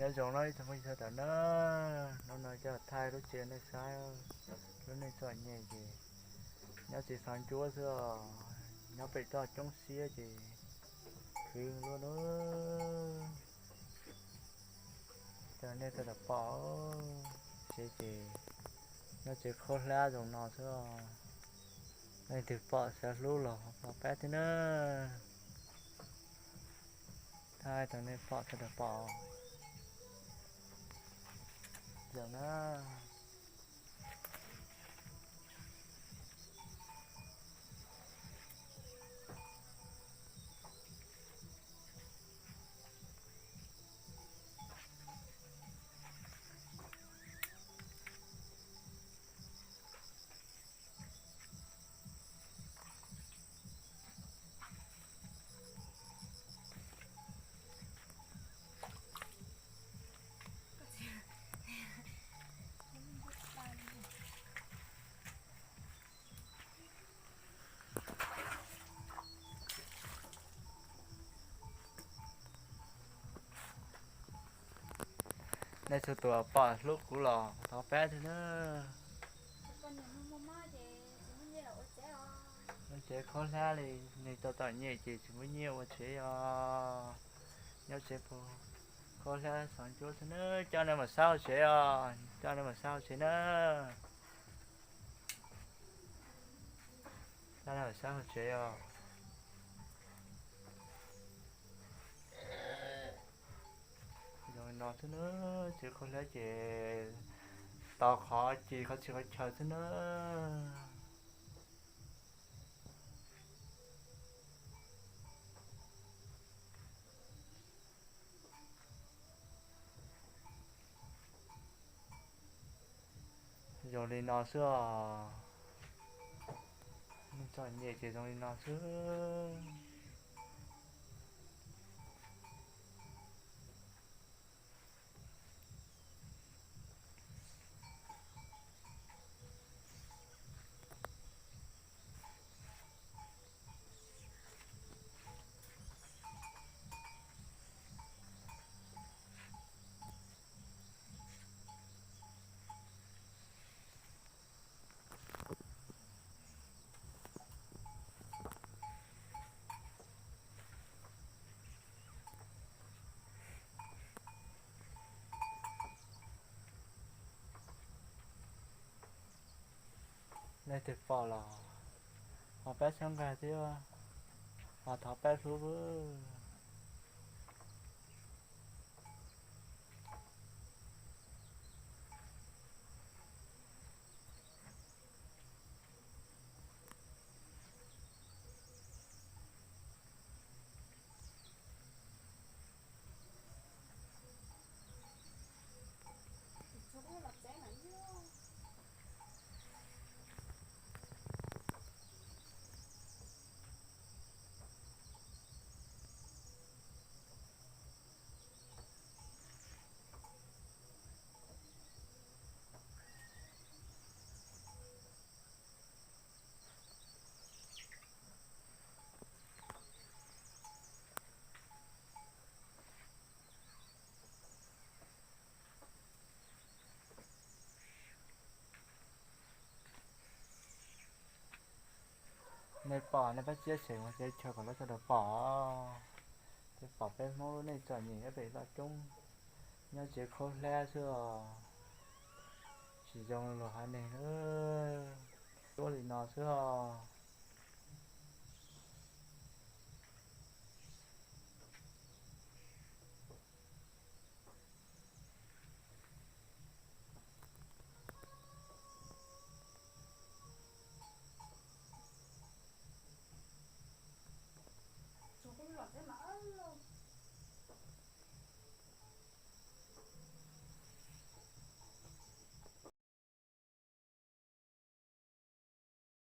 Nyob zoo no ib tsoom phooj ywg sawv daws na, hnub no coj thaij lub tsev nej saib, lub neej txom nyem ces nyob tsev xov ncuab xwb os, nyob pem toj coob siab ces khwv luaj na. Coj nej sawv daws pom, tsev ces nyob tsev khaub hlab zoo no xwb os. Leej twg pom xav hlub los pab thiab na. Thaij rau nej pom sawv daws pom zoo na. Nej txhua tus pom hlub kuv los thov pab thiab na. Lub tsev khaub hlab li, neeg txom txom nyem ces tsis muaj nyiaj ua tsev os. Nyob tsev puag khaub hlab xov ncuab xwb na, coj nej mus saib hauv tsev os, coj nej mus saib hauv tsev na. Coj nej mus saib hauv tsev os. Zoo li no xwb na, tsev khaub hlab ces tau qhov ci qhov txhia qhov chaw xwb na. Zoo li no xwb os. Neeg txom nyem ces zoo li no xwb. Leej twg pom los ho pab txhawb nqa thiab, ho thov pab hlub. Nej pom nej pab txiab xeem ua teb chaws kom lawv sawv daws pom, thiaj pom peb Hmoob lub neej txom nyem nyob pem toj coob, nyob tsev khaub hlab xwb os, tsis zoo luag haiv neeg. Tuab li no xwb os.